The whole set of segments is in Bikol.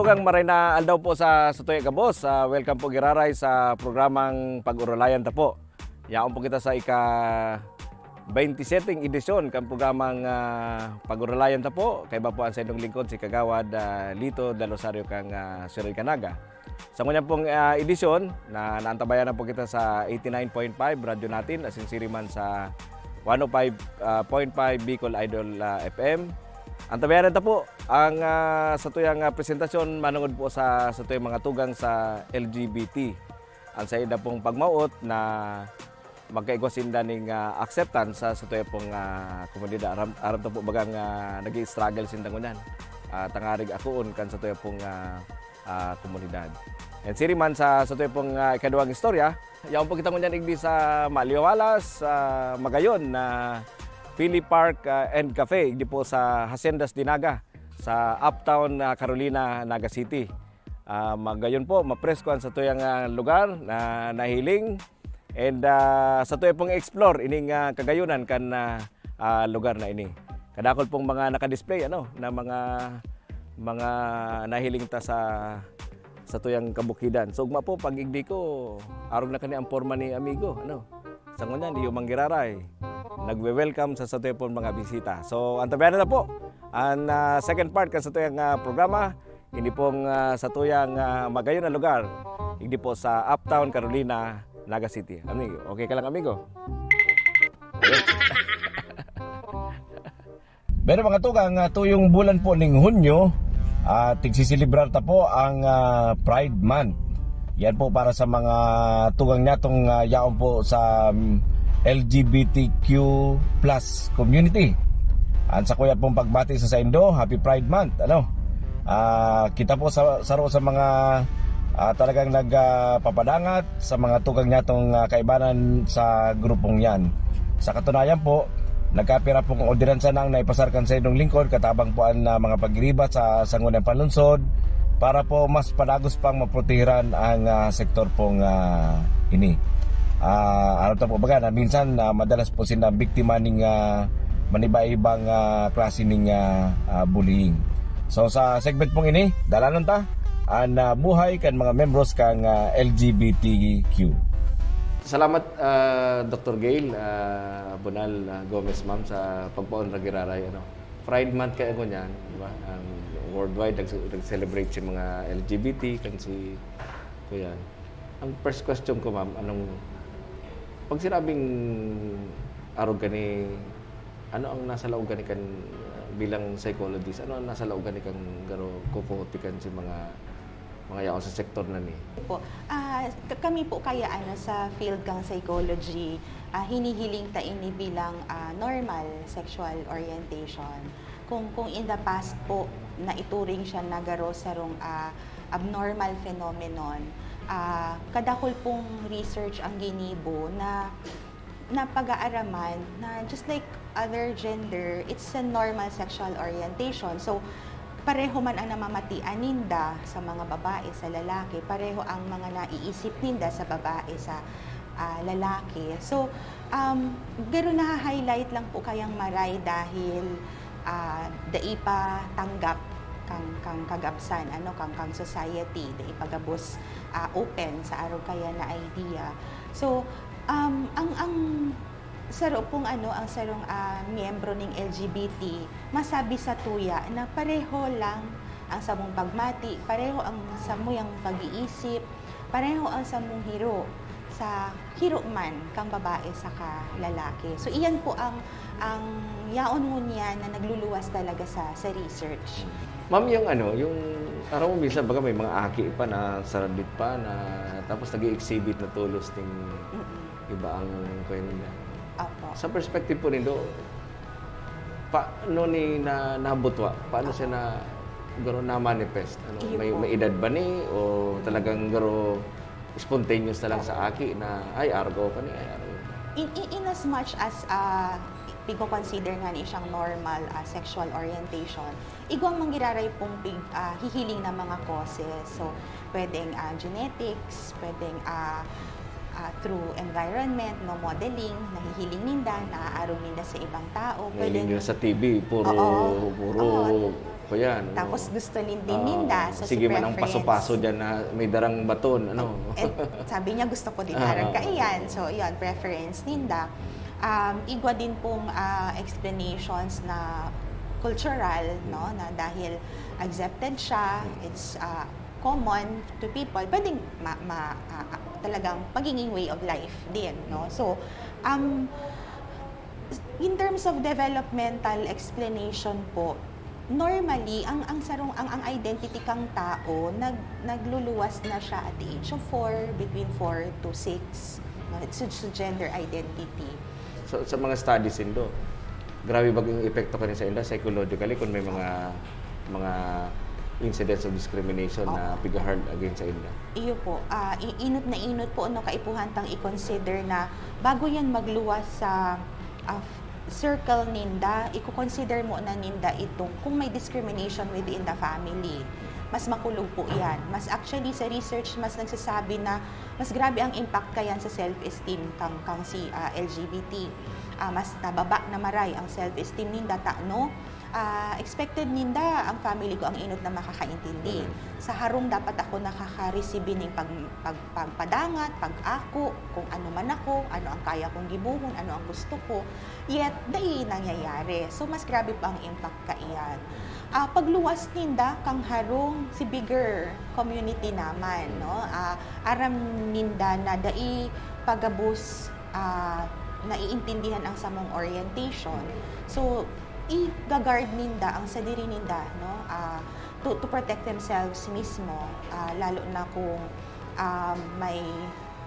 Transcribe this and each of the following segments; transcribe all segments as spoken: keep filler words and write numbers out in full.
Tugang, maray na aldaw po sa satuya gabos. Ah, welcome po giraray sa programang Pag-orolayan Ta Po. Yaon po kita sa ika twenty-seven edisyon kan programang, ah, Pag-orolayan Ta Po. Kaiba po ang saindong lingkod, si Kagawad, ah, Lito Del Rosario kang, ah, Siyudad kan Naga. Sa ngunyan pong, ah, edisyon, na naantabayanan po kita sa eighty-nine point five Radyo Natin, asin siri man sa one oh five point five Bicol Idol, ah, F M. Antabayanan ta po ang, ah, satuyang, ah, presentasyon manungod po sa satuyang mga tugang sa L G B T. Ang saida pong pagmawot na magkaigwa sinda ning, ah, acceptance sa satuya pong, ah, komunidad. Aram, aram ta po bagang, ah, nag-i-struggle sinda ngunyan, ah, tangarig akoon kan satuya pong, ah, ah, komunidad. And siri man sa satuya pong, ah, ikaduwang istorya, yaon po kita ngunyan igdi sa Maliwalas, ah, Magayon na Philly Park, ah, and Cafe, igdi po sa Haciendas de Naga, sa Uptown, ah, Carolina, Naga City. Ah, magayon po, mapresko ang satuyang, ah, lugar na nahiling. And, ah, satuya pong explore ining, ah, kagayonan kan, ah, ah, lugar na ini. Kadakul pong mga nakadisplay, ano, na mga, mga nahiling ta sa satuyang kabukidan. So, ugma po, pag igdi ko, arog na kani ang porma ni amigo, ano. Sa ngunyan, iyo manggiraray. Nagwe-welcome sa satuya pong mga bisita. So, antabayanan na po ang, ah, second part kan satuyang, ah, programa. Ini pong, ah, satuyang, ah, magayon na lugar. Igdi po sa Uptown, Carolina, Naga City. Amigo, okay ka lang, amigo? Pero mga tugang, ah, tuyong bulan po ning Hunyo, ah, tigsiselebrar ta po ang, ah, Pride Month. Yan po para sa mga tugang niya tong, ah, yaon po sa, mm, L G B T Q plus community. Ang sakuya pong pagbati sa saindo, Happy Pride Month, ano? Ah, kita po sa, saro sa mga, ah, talagang nag, ah, papadangat sa mga tugang niya tong, ah, kaibanan sa grupong yan. Sa katunayan po, nagkapira pong ordinansa na ang naipasar kan saindong lingkod, katabang po ang, ah, mga pagiriba sa sangunang panlungsod para po mas padagos pang maprotehiran ang, ah, sektor pong, ah, ini. Ah, aram ta po baga na minsan, ah, madalas po sinda biktima ning, ah, maniba-ibang, ah, klase ning, ah, ah, bullying. So, sa segment pong ini, dalanon ta ang, ah, buhay kan mga membros kan, ah, L G B T Q. Salamat, ah, Doktor Gail, ah, Bonal, ah, Gomez, ma'am, sa pagpaon ra giraray, ano. Pride Month kaya ko niyan, di ba? Ang worldwide, nag-, nag-celebrate si mga L G B T, kan si, kuyan. Ang first question ko, ma'am, anong, pag sinabing arog ka ni, ano ang nasa laog gani kan, ah, bilang psychologist, ano ang nasa laog gani kan garo kokote kan si mga, mga yaon sa sektor na ni? Po. Ah, k-, kami po kaya, ano, sa field kang psychology, ah, hinihiling ta ini bilang, ah, normal sexual orientation. Kung, kung in the past po, naituring siya na garo sarong, ah, abnormal phenomenon, ah, kadakul pong research ang ginibo na, na pag-aaraman na just like other gender, it's a normal sexual orientation. So, pareho man ang namamatian ninda sa mga babae, sa lalaki, pareho ang mga naiisip ninda sa babae, sa, ah, lalaki. So, um, pero naha-highlight lang po kayang maray dahil, ah, dai pa tanggap kang, kang kagabsan, ano, kang, kang society, dai pa gabos, ah, open sa arog kaya na idea. So, um, ang, ang saro pong, ano, ang sarong, ah, miyembro ning L G B T, masabi sa tuya na pareho lang ang samong pagmati, pareho ang samuyang pag-iisip, pareho ang samong hiro sa hiro man kang babae saka lalaki. So, iyan po ang, ang yaon ngunyan na nagluluwas talaga sa, sa research. Ma'am, yung ano, yung, aram mo, minsan baga may mga aki pa na saradit pa na, tapos nag-i-exhibit na tolos ning Mm-mm. iba ang kuya nila. Opo. Sa perspective po nindo, paano ni na, nabutwa? Paano siya na, garo na-manifest? Ano, Iyo may, po. may edad ba ni? O talagang garo spontaneous na lang sa aki na, "Ay, arog ako pa ni, ay, arog." In, in, in as much as, ah, pigko-consider nga ni siyang normal, ah, sexual orientation, igwang manggiraray pong pig-, ah, hihiling na mga causes. So, pwedeng, ah, genetics, pwedeng, ah, ah, through environment, no, modeling, nahihiling ninda, naaarog ninda sa ibang tao. Nahiling Pwedeng nila sa T V, puro, Oo. puro, Oo. ko yan. Tapos Oo. gusto din, din Ah, ninda. So, sige si man ang preference. paso-paso dyan na may darang baton. Ano? Eh, sabi niya, "Gusto ko din Ah, arog oo. Kaiyan." So, yun, preference ninda. Um, igwa din pong ah, explanations na cultural, no, na dahil accepted siya, it's ah, common to people, pwedeng ma, ma, ah, ah, talagang magiging way of life din, no? So, um, in terms of developmental explanation po, normally, ang, ang sarong, ang, ang identity kang tao, nag, nagluluwas na siya at the age of four, between four to six, no? So, so gender identity. So, sa mga studies nindo, grabe ba yung epekto kani sa inda psychologically kung may mga mga incidents of discrimination na Oo. piga-hurl against sa inda? Iyo po, ah, i- inot na inot po, no, kaipuhan tang i-consider na bago yan magluwas sa ah, circle ninda, i-consider mo na ninda itong kung may discrimination within the family. Mas makulog po yan. Mas actually sa research, mas nagsasabi na mas grabe ang impact kayan sa self-esteem kang, kang si ah, L G B T. Ah, mas nababa na maray ang self-esteem ninda, ta, no? Ah, expected ninda ang family ko ang inot na makakaintindi. Mm. Sa harong dapat ako nakaka-receive ning pag, pag, pagpadangat, pag-ako, kung ano man ako, ano ang kaya kong gibohon, ano ang gusto ko. Yet, dai nangyayari. So, mas grabe pa ang impact kaiyan. Ah, pagluwas ninda kang harong si bigger community naman, no? Ah, aram ninda na dai pagabos ah, naiintindihan ang samong orientation. So, i-guard ninda ang sadiri ninda, no? Ah, to, to protect themselves mismo, ah, lalo na kung ah, may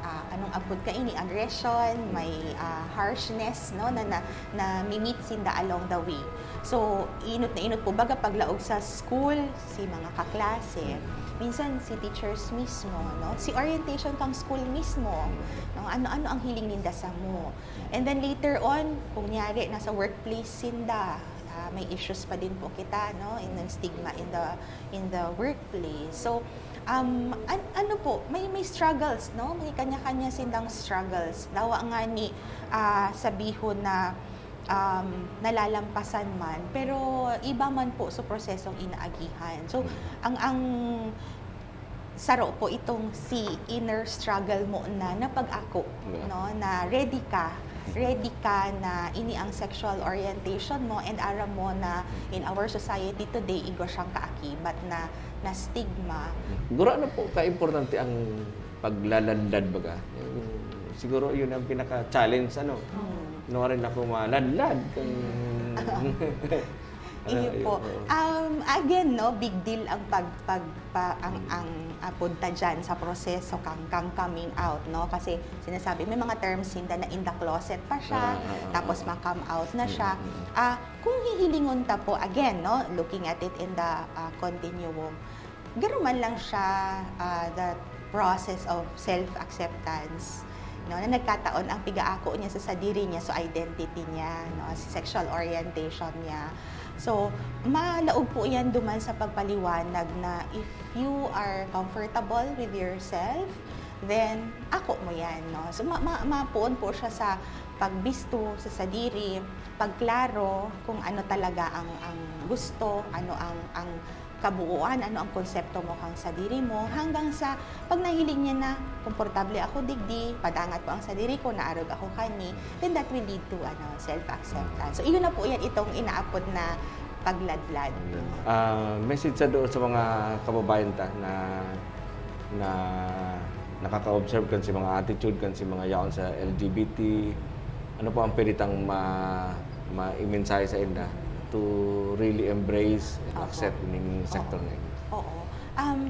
ah, anong apod ka ini, aggression, may ah, harshness, no, na, na, na mi-meet sinda along the way. So, inot na inot po baga paglaog sa school, si mga kaklase, minsan si teachers mismo, no, si orientation kang school mismo, no, ano-ano ang hiling ninda samo. And then later on, kunyari, nasa workplace sinda, ah, may issues pa din po kita, no, in, ng stigma in the in the workplace. So, um, an- ano po, may may struggles, no? May kanya-kanya sindang struggles. Dawa nga ni ah, sabihon na um, nalalampasan man, pero iba man po sa prosesong inaagihan. So, ang ang saro po itong si inner struggle mo na napag-ako, Yeah. no, na ready ka, ready ka na ini ang sexual orientation mo, and aram mo na in our society today, igwa siyang kaakibat na, na stigma. Gura na po ka-importante ang paglaladlad baga. Yung, siguro yun ang pinaka-challenge, ano. Hmm. Ano rin ako maladlad. Kung, Iyo Ano, po. oo. Um, again, no, big deal ang pag, pag pa, ang, ang ah, punta dyan sa proseso kang, kang coming out, no? Kasi sinasabi, may mga terms sinda na in the closet pa siya, Ah, ah, ah, tapos ah. ma-come out na siya. Mm, mm, mm. Ah, kung hihilingon ta po, again, no, looking at it in the ah, continuum, garo man lang siya ah, the process of self-acceptance, no, na nagkataon ang pigaako niya sa sadiri niya, so identity niya, no, si sexual orientation niya. So, malaog po yan duman sa pagpaliwanag na if you are comfortable with yourself, then ako mo yan, no? So, ma- ma- mapuon po siya sa pagbisto sa sadiri, pagklaro kung ano talaga ang, ang gusto, ano ang, ang kabuuan, ano ang konsepto mo kang sadiri mo, hanggang sa pag nahiling niya na, "Komportable ako digdi, padangat ko ang sadiri ko, naarog ako kani," then that will lead to ano, self-acceptance. So, iyon na po yan, itong inaapod na pagladlad. Ah, message sa doon sa mga kababayan ta na na nakaka-observe kan si mga attitude kan si mga yaon sa L G B T. Ano po ang pwede tang ma, ma mensahe sa inda to really embrace and Opo. Accept ining sector Oo. na ini? Oo. Um,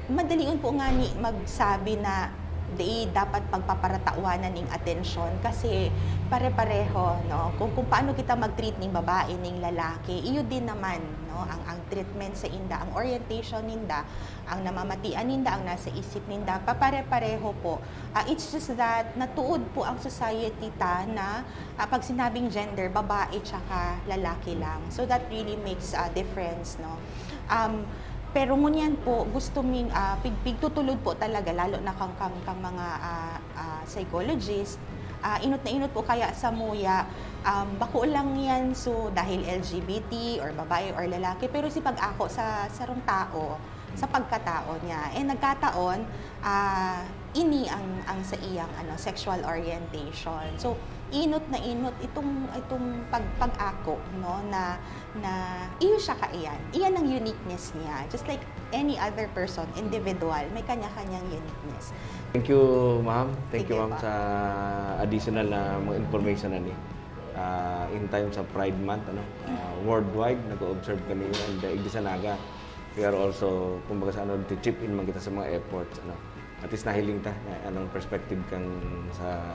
madalion po nga ni magsabi na di dapat pagpaparatawanan ning atensyon kasi pare-pareho, no? Kung, kung paano kita mag-treat ning babae, ning lalaki, iyo din naman, no? Ang, ang treatment sa inda, ang orientation ninda, ang namamatian ninda, ang nasa isip ninda, papare-pareho po. Ah, it's just that natuod po ang society ta na ah, pag sinabing gender, babae tsaka lalaki lang. So that really makes a difference, no? Um, Pero ngunyan po, gusto ming, ah, pig-, pigtutulod po talaga, lalo na kang, kang, kang mga, ah, ah, psychologist. Ah, inot na inot po kaya samuya, um, bako lang yan, so, dahil L G B T or babae or lalaki, pero si pag-ako sa sarong tao, sa pagkatao niya. Eh, nagkataon, ah, ini ang, ang sa iyang, ano, sexual orientation. So, inot na inot itong, itong pag-, pag-ako, no, na, na iyo siya kaiyan. Iyan ang uniqueness niya. Just like any other person, individual, may kanya-kanyang uniqueness. Thank you, ma'am. Thank Sige you, ma'am, po. Sa additional na mga information na ni. Ah, in times of Pride Month, ano, ah, worldwide, nag-observe kami, and uh, igdi sa Naga, we are also, kumbaga sa ano, to chip in man kita sa mga efforts, ano. At least nahiling ta na anong perspective kang sa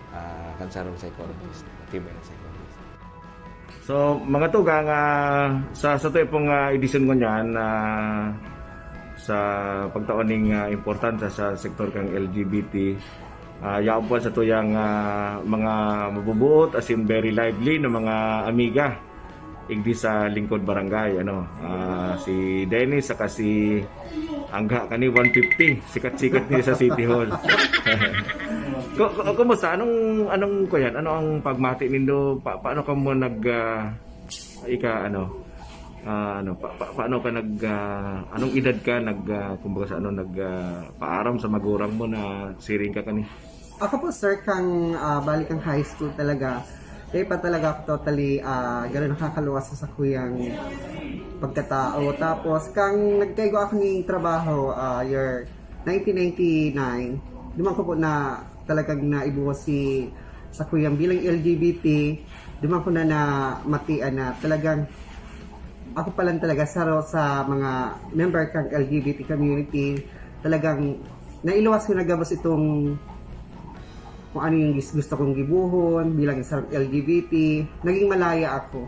ah, kan sarong psychologist, tibay na psychologist. So, mga tugang, ah, sa, sa tuyo pong, ah, edisyon ngunyan, ah, sa pagtao ning, ah, importansya sa sektor kang L G B T, ah, yaon po sa tuyang, ah, mga mabubuot, as in very lively na mga amiga igdi sa lingkod barangay, ano, ah, si Dennis saka si Angga kani one fifty, sikat-sikat niya sa City Hall. Ku-, ku-, kumusta? Anong, anong kuyan? Ano ang pagmati nindo? Pa-, paano ka mo nag, ah, ika, ano, ah, ano, pa-, pa-, paano ka nag, ah, anong edad ka nag, ah, kumbaga sa ano, nag, ah, paaram sa magurang mo na siring ka kani? Ako po, sir, kang ah, balik ang high school talaga. Kaya pa talaga ako totally ah, gano'n nakakaluwas sa sakuyang pagkatao. Tapos, kang nagkaigo ako ng trabaho, ah, year nineteen ninety-nine, duman ko po na talagang naibuhos si sakuyang bilang L G B T. Duman ko na namatian na talagang ako pa lang talaga saro sa mga member kang L G B T community. Talagang nailuwas ko na gabos itong kung ano yung gis- gusto kong gibuhon bilang isang L G B T. Naging malaya ako.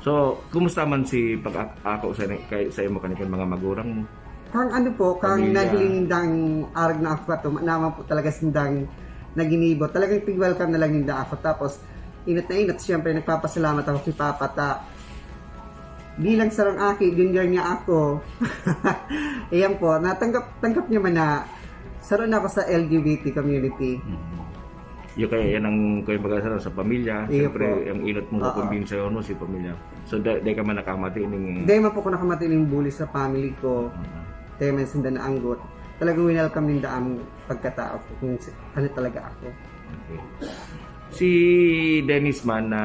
So, kumusta man si pag-ako sa, kay, sa imo kani kan mga magurang mo? Kang ano po, kang Pamilya. Naging dang arag na ako ato, naman po talaga sindang naginibo. Talagang tig-welcome na lang ninda ako. Tapos, inot na inot, siyempre, nagpapasalamat ako kay Papa ta. Bilang sarong aki, junior niya ako. Ayan po, natanggap tanggap niya man na saro na ako sa L G B T community. Yung kaya yan ang kuya baga sa, sa pamilya, Iyo siyempre po. Ang inot mo Oo. Kumbinsa yun, no, si pamilya. So, di, di ka man nakamati ning... Dahil man po ko nakamati ng bully sa family ko, tayo man sinda na anggot. Talagang winelcome ninda ang pagkatao ko kung si- ano talaga ako. Okay. Si Dennis man na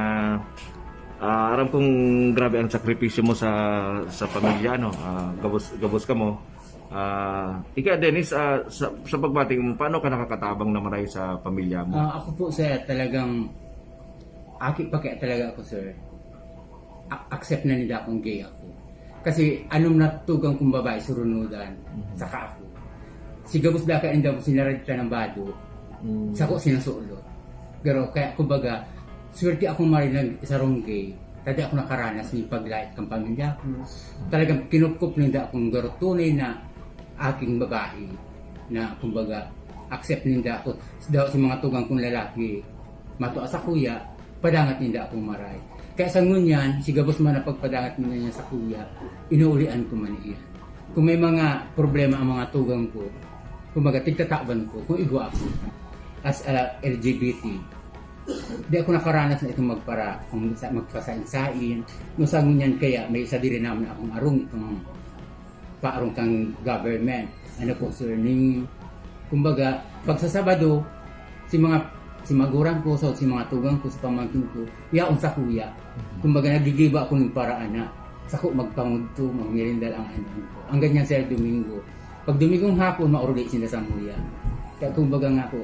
ah, aram kong grabe ang sakripisyo mo sa sa pamilya, no? Ah, gabos gabos ka mo. Ah, ika Dennis, ah, sa, sa pagbati mo, paano ka nakakatabang na maray sa pamilya mo? Ah, ako po, sir, talagang aki pa kaya talaga ako, sir. A- accept na nila akong gay ako. Kasi anong natugang kong babae surunudan, saka ako. Si gabos daka indaw sinarad ka ng bado, sako sinasulot. Pero kaya, kumbaga, swerte akong marinag sarong gay. Tadi ako nakaranas ng paglait ng pamilya ko. Talagang kinupkup ninda akong garot tunay na aking babae na, kumbaga, accept ninda ako. Daw si mga tugang kong lalaki, matua sa kuya, padangat ninda akong maray. Kaya sa ngunyan, si gabos man na pagpadangat ninda niya sa kuya, inuulian ko man iyan. Kung may mga problema ang mga tugang ko, kumbaga, tigtataban ko kung igwa ako as a L G B T. Di ako nakaranas na itong magpara, kung sa, magpasain-sain. No, sa ngunyan kaya, may isa diri naman akong arong itong paarong kang government. Ano po, sir, ning, kumbaga, pag sa Sabado, si mga, si magurang ko, so, si mga tugang ko, si pamangkin ko, yaon sa kuya. Kumbaga, nagigiba ako ng paraan na sako magpangudto, magmerindal ang ano ko. Ang ganyan, sir, Domingo. Pag Domingong hapon, mauruli sila sa muya. Kaya kumbaga nga po,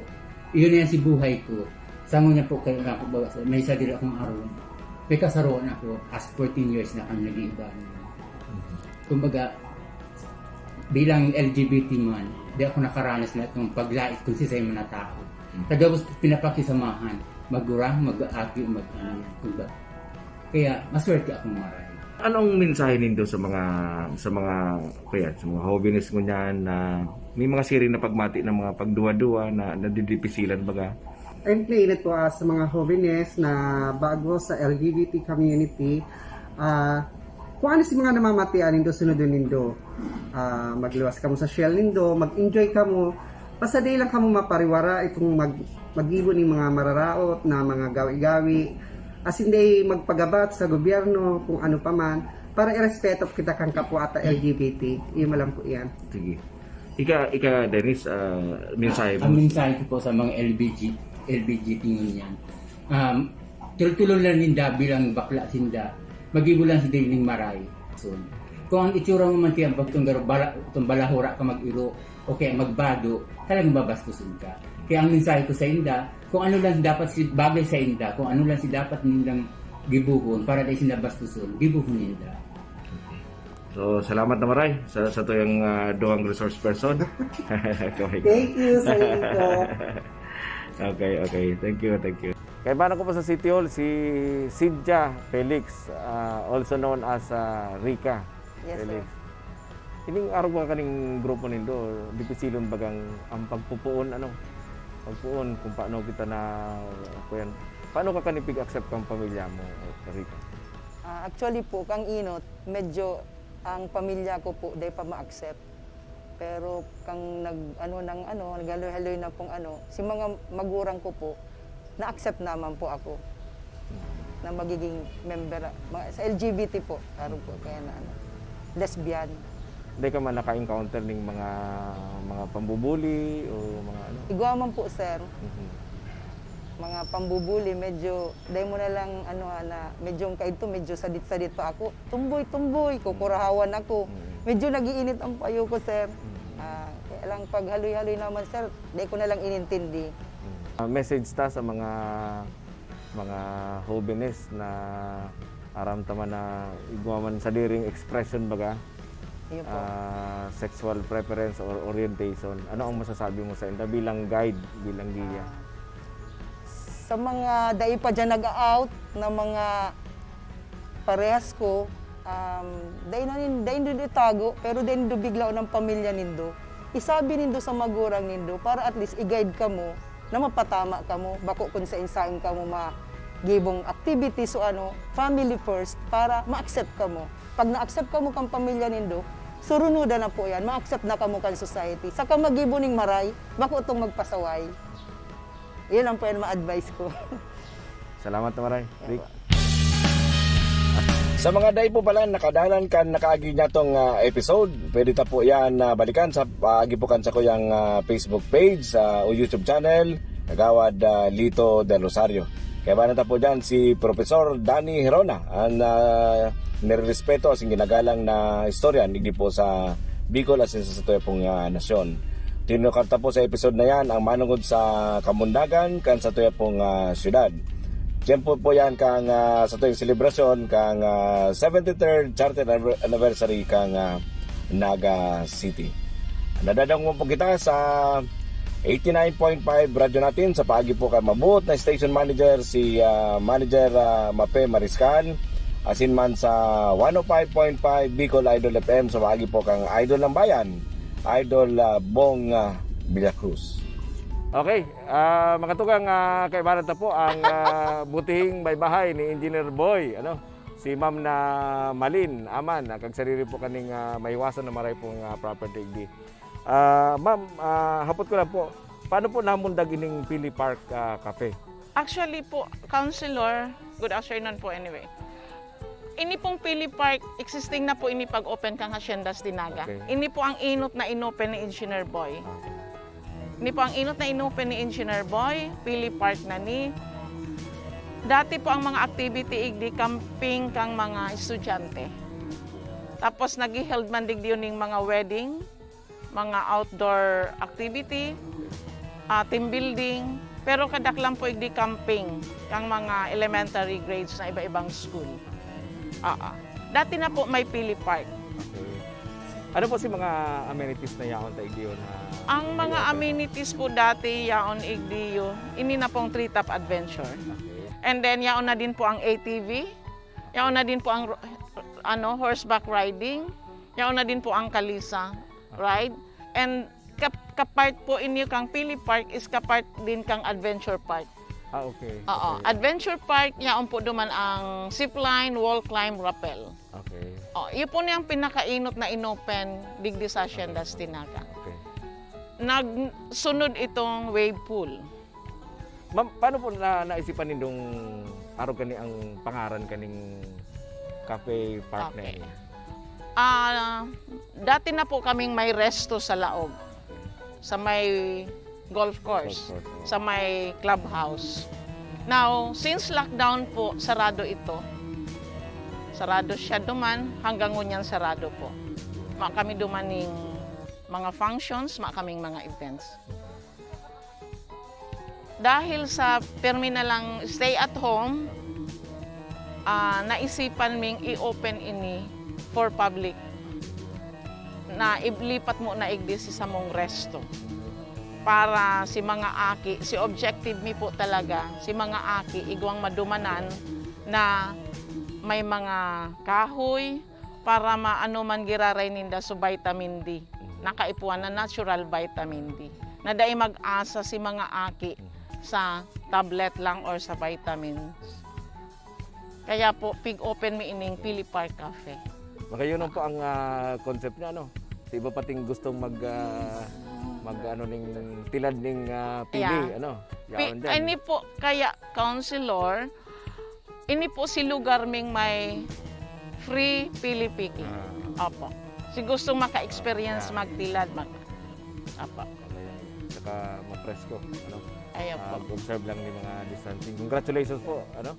iyon na yan si buhay ko. Sango niya po kayo nga po, baga, sir, may isa diri akong aron. May kasaroon ako, as fourteen years na kami nag-iiba. Kumbaga, bilang L G B T man, di ako nakaranas na itong paglait kung sisay man na tao. Kagabos pinapakisamahan, magurang, mag-aagi, mag-ano yan. Kumbaga, kaya maswerte akong maray. Anong mensahe nindo sa mga sa mga kuya, sa mga hobenes ngunyan na may mga siring na pagmati ng mga pagduwa-duwa na nadidipisilan baga? I'm playing it po as sa mga hobenes na bago sa L G B T community. Ah, Kung ano si mga namamatian nindo, sunodon nindo. Ah, magluwas kamo sa shell nindo, mag-enjoy kamo. Basta di lang kamo mapariwara itong mag magibo ning mga mararaot na mga gawi-gawi. As in, di magpagabat sa gobyerno, kung ano pa man, para irespeto kita kan kapwa ta L G B T. Iyo man lang po iyan. Sige. Ika, ika, Dennis, ah, mensahe mo? Ang mensahe ko po sa mga L B G, L B G T ngunyan, um, tultulon lang ninda bilang bakla sinda. Magibo lang sinda ning maray. So, kung ang itsura mo man kaya itong garo-, bala-, itong balahura ka mag-iro o kaya magbado, talagang babastusin ka. Kaya ang mensahe ko sa inda, kung ano lang dapat si, bagay sa inda, kung ano lang si dapat nilang gibuhon para dai sinda bastuson, gibuhon ninda. So, salamat na maray sa, sa tuyang, ah, duwang resource person. Okay. Thank you, Sir Rico. Okay, okay. Thank you, thank you. Kaibanan ko po sa City Hall, si Cynthia Felix, ah, also known as, ah, Rica Yes, Felix. Sir. Ining arog ba kaning grupo nindo, dipisilon bagang ang pagpupuon, ano? Pagpuon, kung paano kita na, kuyan. Paano ka kanipig accept kang pamilya mo, Rica? Ah, actually po, kang inot, medyo ang pamilya ko po, di pa ma-accept. Pero kang nag, ano, nang, ano, naghaloy-haloy na pong, ano, si mga magurang ko po, na-accept naman po ako na magiging member, mga, sa L G B T po, taro po, kaya na, ano, lesbian. Di ka man naka-encounter ning mga, mga pambubuli o mga ano? Igwa man po, sir. Mhm. Mga pambubuli, medyo, dahil mo na lang, ano, ah, na, medyo ang kaidto, medyo sadit-sadit pa ako. Tumboy, tumboy, kukurahawan ako. Mm. Medyo nag-iinit ang payo ko, sir. Mm. Ah, kaya lang pag haloy-haloy naman, sir, di ko na lang inintindi. Mm. Ah, message ta sa mga, mga hobenes na aram ta man na igwa man sadiring expression, baga, Iyo po. ah, sexual preference or orientation. Ano ang masasabi mo sa inda bilang guide, bilang giya? Ah, sa mga dai pa diyan nag-a-out na mga parehas ko, um, dai na nin-, dai nindo itago, pero dai nindo biglaon ang pamilya nindo. Isabi nindo sa magurang nindo para at least i-guide kamo na mapatama kamo, bako kun saen-saen kamo magibong activities o ano, family first para ma-accept kamo. Pag na-accept kamo kan pamilya nindo, surunodan na po yan, ma-accept na kamo kan society. Saka magibo ning maray, bako tong magpasaway. Yun lang po yan ma-advise ko. Salamat na maray, Rick. Sa mga dai po pala nakadalan kan nakaagi niyatong, ah, episode, pwede ta po yan, ah, balikan sa paagi po kan sakuyang, ah, Facebook page, ah, o YouTube channel, Kagawad, ah, Lito Del Rosario. Kaya ba na ta po dyan si Professor Danny Herona, ang, ah, nirerespeto asin ginagalang na historian digdi po sa Bicol asin sa satuya pong, ah, nasyon. Tinukar ta po sa episode na yan ang manungod sa kamundagan kan satuya pong, ah, syudad. Tiyempo po yan kang, ah, satuyang selebrasyon kang, ah, seventy-third Charter Anniver-, Anniversary kang, ah, Naga City. Nadadangog po kita sa eighty-nine point five Radyo Natin sa paagi po kan mabuot na station manager, si, ah, Manager, ah, Mape Mariscal, asin man sa one oh five point five Bicol Idol F M sa paagi po kang Idol ng Bayan, Idol, ah, Bong, ah, Villacruz. Okay, ah, mga tugang, ah, kaibanan ta po ang, ah, butihing may bahay ni Engineer Boy, ano, si Ma'am na Malin Aman, ah, kag sadiri po kaning, ah, maiwasan na maray pong, ah, property igdi. Ah, ma'am, ah, hapot ko lang po, paano po namundag ining Pili Park, ah, Cafe? Actually po, Councilor, good afternoon po anyway. Ini pong Pili Park, existing na po ini pag-open kang Haciendas de Naga. Okay. Ini po ang inot na inopen ni Engineer Boy. Ah. Ini po ang inot na inopen ni Engineer Boy, Pili Park na ni. Dati po ang mga activity igdi camping kang mga estudyante. Tapos nag-held man digdi ning mga wedding, mga outdoor activity, ah, team building, pero kadaklan po igdi camping kang mga elementary grades na iba-ibang school. Ah, ah. Dati na po may Pili Park. Okay. Ano po si mga amenities na yaon ta igdiyo na Ang mga nag-open? Amenities po dati yaon igdiyo, ini na pong Treetop Adventure. Okay. And then yaon na din po ang A T V, yaon na din po ang ro-, ano, horseback riding, yaon na din po ang kalisa Okay. ride. And ka, ka-part po inyo kang Pili Park is ka-part din kang Adventure Park. Ah, okay. Oo, Okay. Adventure Park, yaon po duman ang zipline, wall climb, rappel. Okay. Oh, yun po na yung pinakainot na inopen digdi sa Hacienda Stinaga. Okay. Nagsunod itong wave pool. Ma'am, paano po na naisipan nindong arog kani ang pangaran kaning cafe park na Okay. ini? Ah, dati na po kaming may resto sa Laog, sa may golf course, Golf course, oh. Sa may clubhouse. Now, since lockdown po, sarado ito. Sarado siya duman, hanggang ngunyan sarado po. Ma kami dumaning mga functions, ma kaming mga events. Dahil sa permi na lang stay at home, ah, naisipan ming i-open ini for public. Na iblipat mo na igdi si samong resto. Para si mga aki, si objective mi po talaga, si mga aki, igwang madumanan na may mga kahoy para maano man giraray ninda so vitamin D. Nakaipuan na natural vitamin D. Na dai mag-asa si mga aki sa tablet lang or sa vitamins. Kaya po, pig-open mi ining Pili Park Cafe. Magayon po ang ah, concept niya, no? Sa iba pating gustong mag ah, mag ano ning tilad ning ah, pili, Yeah. ano? Pi- Yaon dyan. Ani po kaya, Councilor, ini po si lugar ming may free pili picking. Ah. Opo. Si gustong maka-experience Ah, yeah. magtilad, mag Opo. Okay. Saka mapresko, ano? Ayun po. Ah, observe lang ni mga distancing. Congratulations po, ano?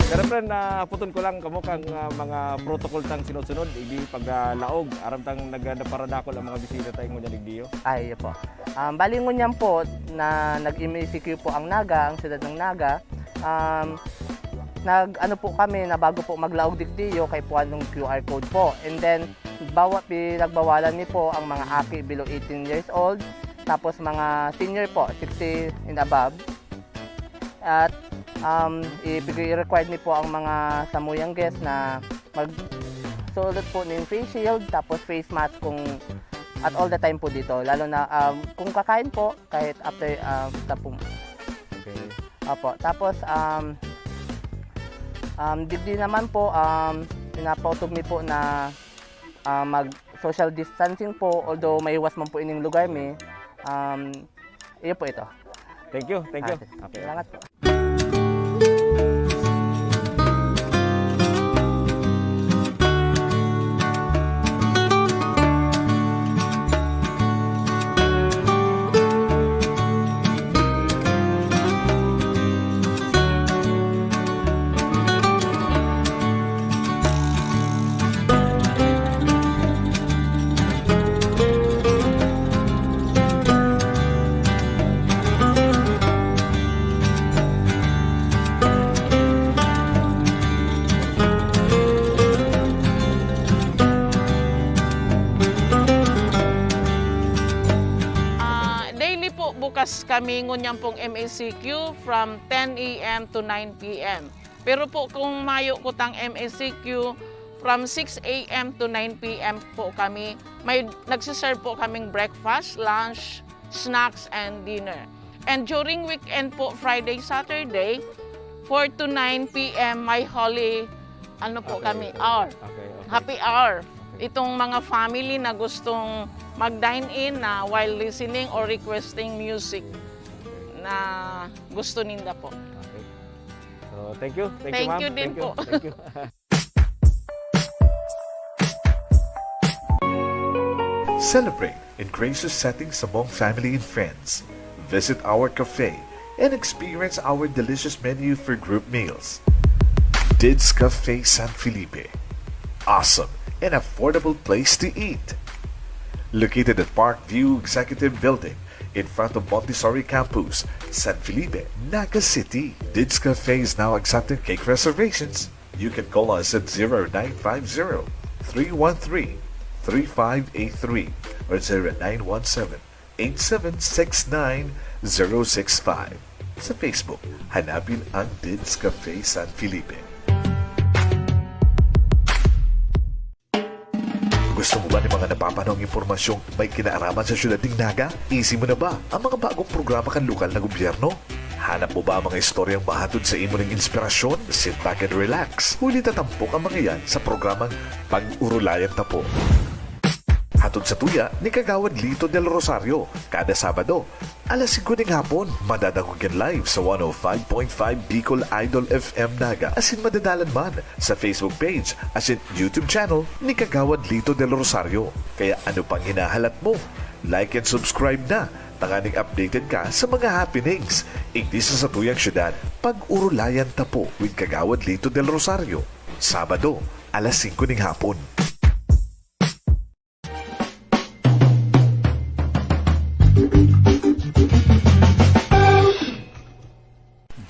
Pero friend, nahapoton ko lang kamo kang ah, mga protocol tang sinusunod, igdi pag ah, laog, aram tang nag- nagparadakol ang mga bisita tayo ngunyan igdiyo. Ay, iyo po. Um, bali ngunyan po na nag-M A C Q po ang Naga, ang siyudad ng Naga. Um, nag ano po kami na bago po maglaog digdiyo kay puan ng Q R code po. And then bawa pinagbawalan ni po ang mga aki below eighteen years old, tapos mga senior po, sixty and above. At um, i-required ni po ang mga samuyang guest na magsuot po ng face shield tapos face mask kung at all the time po dito. Lalo na um, kung kakain po, kahit after um, tapong Okay. Opo. Tapos, um, um, digdi naman po, um, pinapautob mi po na ah, mag social distancing po, although mahiwas man po ining lugar mi. Um, iyo po ito. Thank you, thank you. Ah, Okay. Salamat po. Ah, daily po bukas kami ngunyan pong M A C Q from ten A M to nine P M. Pero po kung mayo kutang M A C Q, from six A M to nine P M po kami, may nagsiserve po kaming breakfast, lunch, snacks, and dinner. And during weekend po, Friday, Saturday, four to nine P M, may holy, ano po Okay, kami, okay. hour. Okay, okay. Happy hour. Itong mga family na gustong mag-dine in na while listening or requesting music na gusto ninda po. Okay. So, thank you. Thank, Thank you, ma'am. you din po. Thank you. Celebrate in gracious settings among family and friends. Visit our cafe and experience our delicious menu for group meals. Dids Cafe San Felipe. Awesome and affordable place to eat. Located at Parkview Executive Building, in front of Montessori Campus, San Felipe, Naga City. Dids Cafe is now accepting cake reservations. You can call us at zero nine five zero, three one three, three five eight three or zero nine one seven, eight seven six nine, zero six five. Sa Facebook, hanapin ang Dids Cafe San Felipe. Gusto mo ba ng mga napapanahong impormasyong may kinaaraman sa siyudad ning Naga? Easy mo na ba ang mga bagong programa kan lokal na gobyerno? Hanap mo ba ang mga istoryang mahatod sa imo ning inspirasyon? Sit back and relax. Huli ta tampok ang mga yan sa programang Pag-urulayan Ta Po. Hatod sa tuya ni Kagawad Lito Del Rosario, kada Sabado, alas singko ning hapon. Madadangog yan live sa one oh five point five Bicol Idol F M Naga, asin madadalan man sa Facebook page asin YouTube channel ni Kagawad Lito Del Rosario. Kaya ano pang hinahalat mo? Like and subscribe na, tanganing updated ka sa mga happenings igdi sa satuyang syudad. Pag-urulayan Ta Po with Kagawad Lito Del Rosario, Sabado, alas singko ning hapon.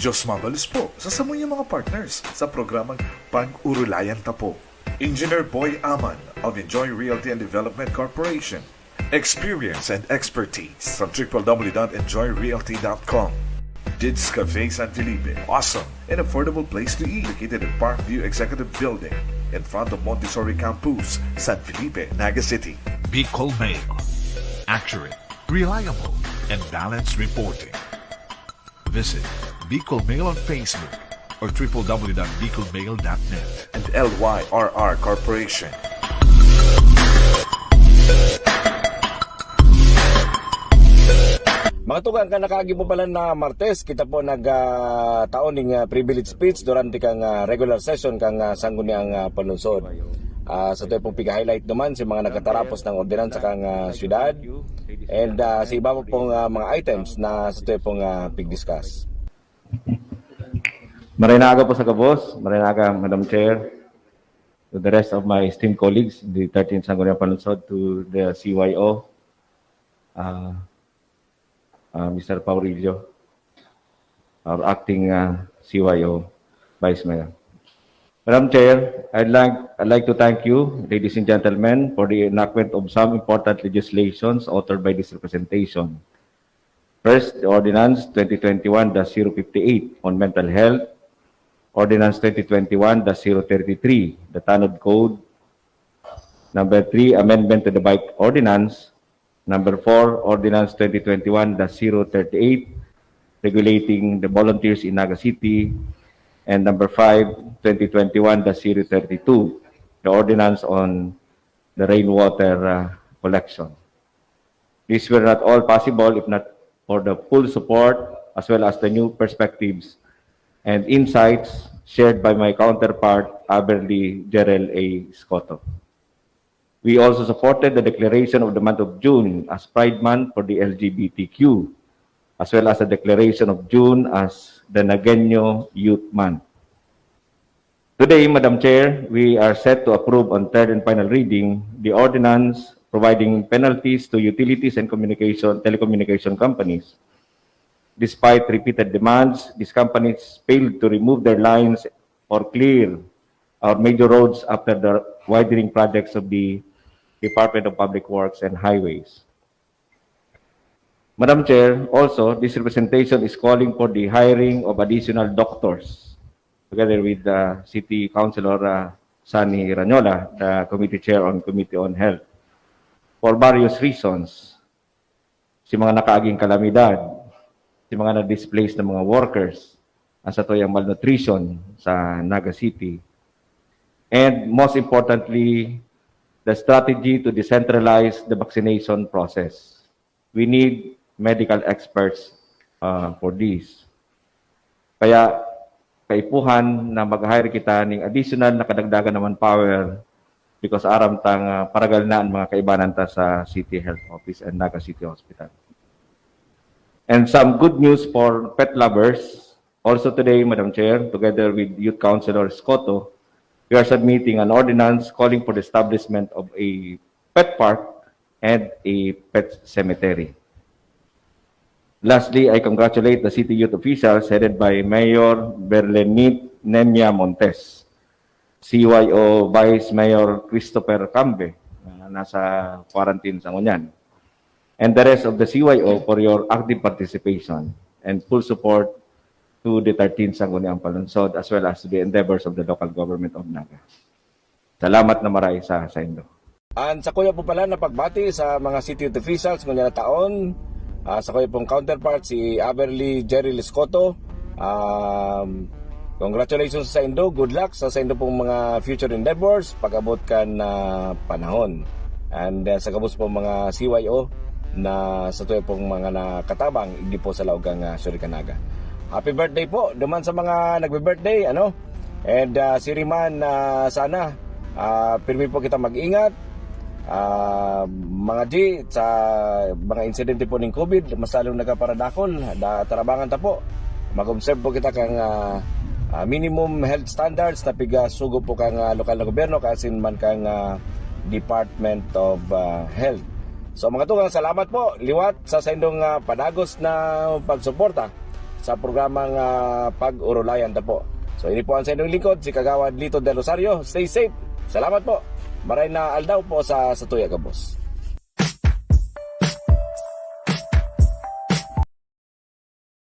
Diyos mabalos po sa samuyang mga partners sa programang Pag-urulayan Ta Po. Engineer Boy Aman of Enjoy Realty and Development Corporation. Experience and expertise from triple W dot enjoy realty dot com. Dids Cafe San Felipe. Awesome and affordable place to eat. Located at Parkview Executive Building, in front of Montessori Campus, San Felipe, Naga City. Bicol Mail. Accurate, reliable, and balanced reporting. Visit Bicol Mail on Facebook or triple W dot bicol mail dot net. And L Y R R Corporation. Mga tugang, kan nakaagi po pala na Martes, kita po nag, ah, taon ning, ah, privilege speech durante kang, ah, regular session kang, ah, Sangguniang, ah, Panlungsod. Ah, sa tuya pong pig-highlight naman si mga nagkatarapos ng ordinansa kang, ah, syudad. And, ah, sa iba pa pong, ah, mga items na sa tuya pong, ah, pig-discuss. Maray na aga po sa gabos, maray na aga, Madam Chair, to the rest of my esteemed colleagues in the thirteenth Sangguniang Panlungsod, to the C Y O, ah, ah, Mister Paurillo, our acting, ah, C Y O, Vice Mayor. Madam Chair, I'd like, I'd like to thank you, ladies and gentlemen, for the enactment of some important legislations authored by this representation. First, the Ordinance twenty twenty-one dash zero fifty-eight on mental health, Ordinance twenty twenty-one dash zero thirty-three, the Tanod Code. Number three, amendment to the Bike Ordinance. Number four, Ordinance twenty twenty-one dash zero thirty-eight, regulating the volunteers in Naga City. And number five, twenty twenty-one dash zero thirty-two, the ordinance on the rainwater, uh, collection. These were not all possible if not for the full support as well as the new perspectives and insights shared by my counterpart, Aberly Jerel A. Scotto. We also supported the declaration of the month of June as Pride Month for the L G B T Q, as well as the declaration of June as the Nagueño Youth Month. Today, Madam Chair, we are set to approve on third and final reading the ordinance providing penalties to utilities and communication, telecommunication companies. Despite repeated demands, these companies failed to remove their lines or clear our major roads after the widening projects of the Department of Public Works and Highways. Madam Chair, also, this representation is calling for the hiring of additional doctors, together with, uh, City Councilor, uh, Sonny Ranyola, the Committee Chair on Committee on Health, for various reasons. Si mga nakaaging kalamidad, si mga na-displaced na mga workers, ang satuyang malnutrition sa Naga City, and most importantly, the strategy to decentralize the vaccination process. We need medical experts, uh, for this. Kaya, kaipuhan na mag-hire kita ning additional na kadagdagan na manpower because aram tang, ah, paragal na an mga kaibanan ta sa City Health Office and Naga City Hospital. And some good news for pet lovers. Also today, Madam Chair, together with Youth Councilor Scotto, we are submitting an ordinance calling for the establishment of a pet park and a pet cemetery. Lastly, I congratulate the city youth officials headed by Mayor Berlenit Nemia Montes, C Y O Vice Mayor Christopher Cambe, na nasa quarantine sa ngunyan, and the rest of the C Y O for your active participation and full support to the thirteenth Sangguniang Panlungsod as well as to the endeavors of the local government of Naga. Salamat na maray sa saindo. An sakuya po pala na pagbati sa mga city officials ngunyan na taon, ah, sakuya pong counterpart, si Averly Jerry Lescoto. Um, congratulations sa saindo. Good luck sa saindo pong mga future endeavors pag-abot kan, ah, panahon. And, ah, sa gabos pong mga C Y O na satuya pong mga nakatabang, igdi po sa laog kan, ah, Suriganaga. Happy birthday po duman sa mga nagbe-birthday, ano? And, ah, siriman, ah, sana, ah, pirmi po kita mag-ingat. Ah, mga di, sa mga insidente po ning COVID, mas lalong nagkaparadakol, da-, tarabangan ta po. Mag-observe po kita kan, ah, ah, minimum health standards na pigasugo po kan, ah, lokal na gobyerno, kaasin man kan, ah, Department of, ah, Health. So, mga tugang, salamat po liwat sa saindong, ah, padagos na pagsuporta sa programang, ah, Pag-Orolayan ta po. So, ini po ang saindong lingkod, si Kagawad Lito Del Rosario. Stay safe. Salamat po. Maray na aldaw po sa, sa tuya gabos.